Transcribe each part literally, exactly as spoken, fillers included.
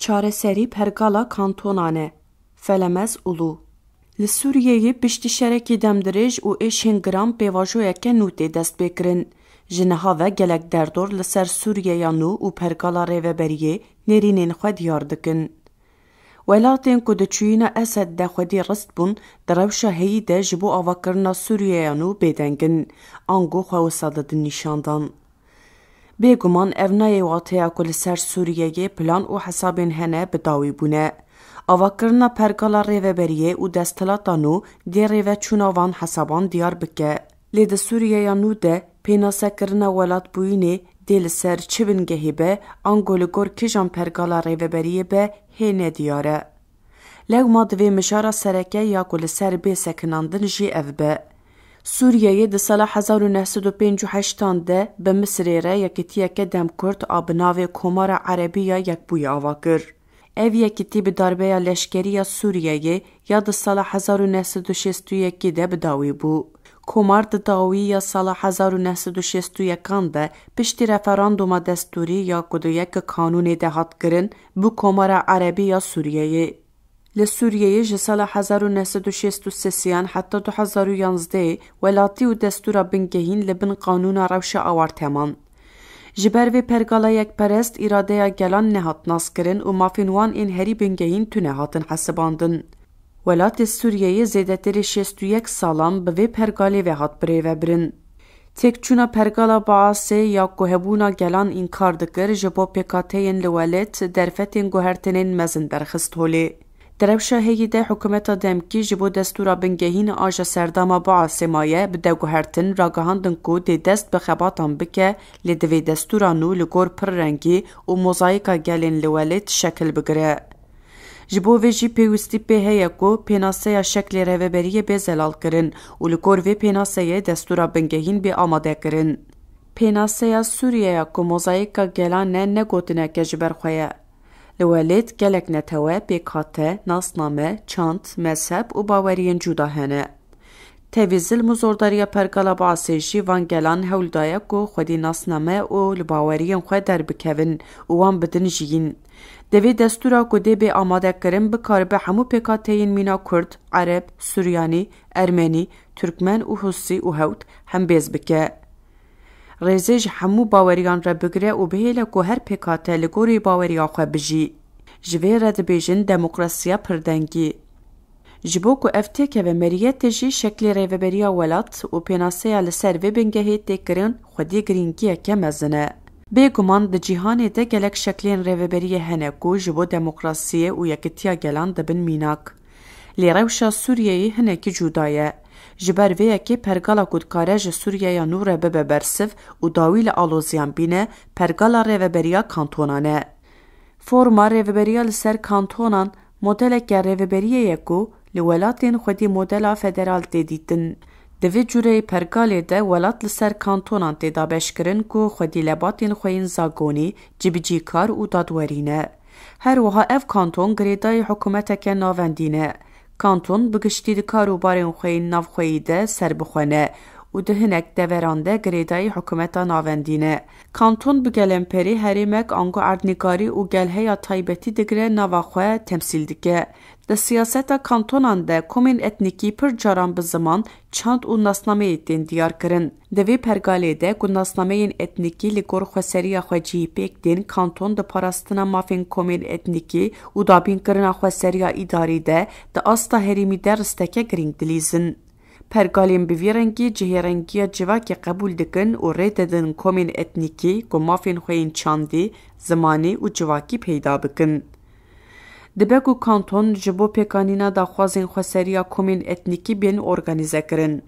Çareserî pergala kantonan e. Felemez Ulu. Li Sûriyeyê piştî şerekî demdirêj û êşên giran pêvajoyeke nû tê destpêkirin. Ji niha ve gelek derdor li ser Sûriyeya nû û pergala rêveberiyê nêrînên xwe diyar dikin. Welatên ku di çûyîna Esed de xwedî rist bûn, di rewşa heyî de ji bo avakirina Sûriyeya nû bêdeng in, ango xwe wisa didin nîşandan. Bêguman ev nayê wateya ku li ser Sûriyeyê plan û hesabên hene bi dawî bûne. Avakirina pergala rêveberiyê û desthilata nû dê rêveçûna van hesaban diyar bike. Lê di Sûriyeya nû de pênasekirina welatbûyînê dê li ser çi bingehê be, ango li gor kîjan pergala rêveberiyê be, hê nediyar e. Lewma divê mijara sereke ya ku li ser bê sekinandin jî ev be. Sûriyeyê di sala hezar û neh sed û pêncî û heştan de bi Misirê re yekitiyeke demkurt a bi navê Komara Erebî ya Yekbûyî ava kir. Ev yekitî bi darbeya leşkerî ya Sûriyeyê ya di sala hezar û neh sed û şêst û yekê de bi dawî bû. Komar di dawî ya sala hezar û neh sed û şêst û yekan de piştî referanduma destûrî ya ku di yek kanûnê de hat kirin, bû Komara Erebî ya Sûriyeyê. Li Sûriyeyê ji sala hezar û neh sed û şêst û sê yan heta du hezar û yanzdehê welatî û destûra bingehîn li bin qanûna rewşa awarte man. Ji ber vê pergala yekperest îradeya gelan nehat naskirin û mafên wan ên herî bingehîn tune hatin hesibandin. Welatê Sûriyeyê zêdetirê şêst û yek salan bi vê pergalê ve hat birêvebirin. Têkçûna pergala Baasê ya ku hebûna gelan înkar dikir, ji bo pêkhateyên li welêt derfetên guhertinên mezin derxist holê. Di rewşa heyî de hikûmeta demkî ji bo destûra bingehîn a ji serdama Baasê maye bide guhertin, ragihandin ku dê dest bi xebatan bike, lê divê destûra nû li gor pirrengî û mozayîka gelên li welêt şekil bigire. Ji bo vê jî pêwîstî pê heye ku pênaseya şeklê rêveberiyê bê zelalkirin û li gor vê pênaseyê destûra bingehîn bê amadekirin. Pênaseya Sûriyeya ku mozayîka gelan e ne gotineke ji ber xwe ye. Li welêt gelek netewe, pêkhate, nasname, çand, mezheb û baweriyên cuda hene. Tevî zilm û zordariya pergala Baasê jî van gelan hewl daye ku xwedî nasname û li baweriyên xwe derbikevin û wan bidin jiyîn. Divê destûra ku dê bê amadekirin bikaribe hemû pêkhateyên mîna Kurd, Ereb, Suryanî, Ermenî, Turkmen û Husî û hewt hembêz bike. Rêzê ji hemû baweriyan re bigire û bihêle ku her pêkhate li gorî baweriya xwe bijî. Ji vê re dibêjin demokrasiya pirdengî. Ji bo ku ev têkeve meriyetê jî şeklê rêveberiya welat û pênaseya li ser vê bingehê tê kirin xwedî girîngiyeke mezin e. Bêguman di cîhanê de gelek şeklên rêveberiyê hene ku ji bo demokrasiyê û yekitiya gelan dibin mînak. Lê rewşa Sûriyeyê hinekî cuda ye. Ji ber vê yekê pergala ku dikare ji Sûriyeya nû re bibe bersiv û dawî li aloziyan bîne, pergala rêveberiya kantonan e. Forma rêveberiya li ser kantonan modeleke rêveberiyê ye ku li welatên xwedî modela federal tê dîtin. Di vê cureyê pergalê de welat li ser kantonan tê dabeşkirin ku xwedî lebatên xwe yên zagonî, cibicîkar û dadwerî ne. Her wiha ev kanton girêdayî hikûmeteke navendî ne. Kanton bi giştî di kar û barên xwe yên navxweyî de serbixwe ne û di hinek deveran de girêdayî hikûmeta navendî ne. Kanton bi gelemperî herêmek ango erdnîgarî û gelheya taybetî digire nava xwe temsîl dike. Di siyaseta kantonan de komên etnîkî pir caran bi ziman, çand û nasnameyê tên diyar kirin. Di vê pergalê de ku nasnameyên etnîkî li gor xweseriya xwe cihî pêk tên, kanton di parastina mafên komên etnîkî û dabînkirina xweseriya îdarî de di asta herêmî de risteke girîng dilîzin. Pergalên bi vî rengî cihêrengiya civakê qebûl dikin û rê didin komên etnîkî ku mafên xwe yên çandî, zimanî û civakî peyda bikin. Dibe ku kanton ji bo pêkanîna daxwazên xweseriya komên etnîkî bên organîze kirin.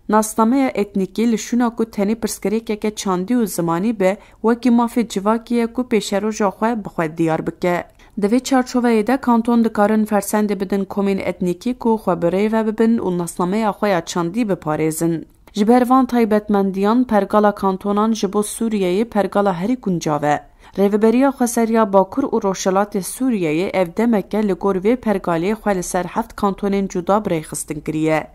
Nasnameya etnîkî li şûna ku tenê pirsgirêkeke çandî û zimanî be, wekî mafê civakî ye ku pêşeroja xwe bi xwe diyar bike. Di vê çarçoveyê de kanton dikarin fersendê bidin komên etnîkî ku xwe bi rê ve bibin û nasnameya xwe ya çandî biparêzin. Ji ber van taybetmendiyan, pergala kantonan ji bo Sûriyeyê pergala herî guncav e. Rêveberiya Xweseriya Bakur û Rojhilatê Sûriyeyê ev demeke li gor vê pergalê xwe li ser heft kantonên cuda bi rêxistin kiriye.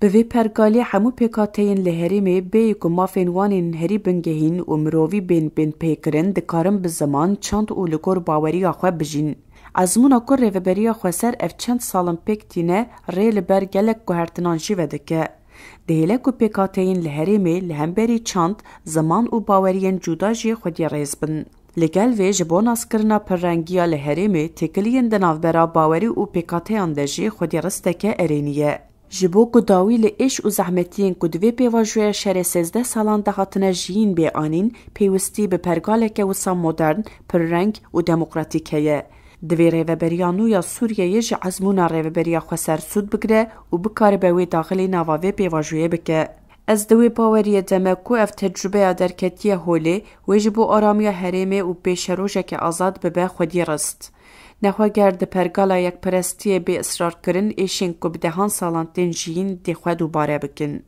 Bi vê pergalê hemû pêkhateyên li herêmê bêyî ku mafên wan ên herî bingehîn û mirovî bên bên pêkirin, dikarin bi ziman, çand û li gor baweriya xwe bijîn. Ezmûna ku Rêveberiya Xweser ev çend sal in pêk tîne, rê li ber gelek guhertinan jî vedike. Dihêle ku pêkhateyên li herêmê li hemberî çand, ziman û baweriyên cuda jî xwedî rêz bin. Li gel vê, ji bo naskirina pirrengiya li herêmê, têkiliyên di navbera bawerî û pêkhateyan de jî xwedî risteke erênî ye. Ji bo ku dawî li êş û zehmetiyên ku di vê pêvajoya şerê sêzdeh salan de hatine jiyîn bê anîn, pêwistî bi pergaleke wisa modern, pirreng û demokratîk heye. Divê Rêveberiya nû ya Sûriyeyê ji ezmûna Rêveberiya Xweser sûd bigire û bikaribe wê daxilî nava vê pêvajoyê bike. Ez di wê baweriyê de me ku ev tecrûbeya derketiye holê, wê ji bo aramiya herêmê û pêşerojeke azad bibe xwedî rist. Nexweger di pergala yekperestiyê bê israrkirin, êşên ku bi dehan salan tên jiyîn, dê xwe dubare bikin.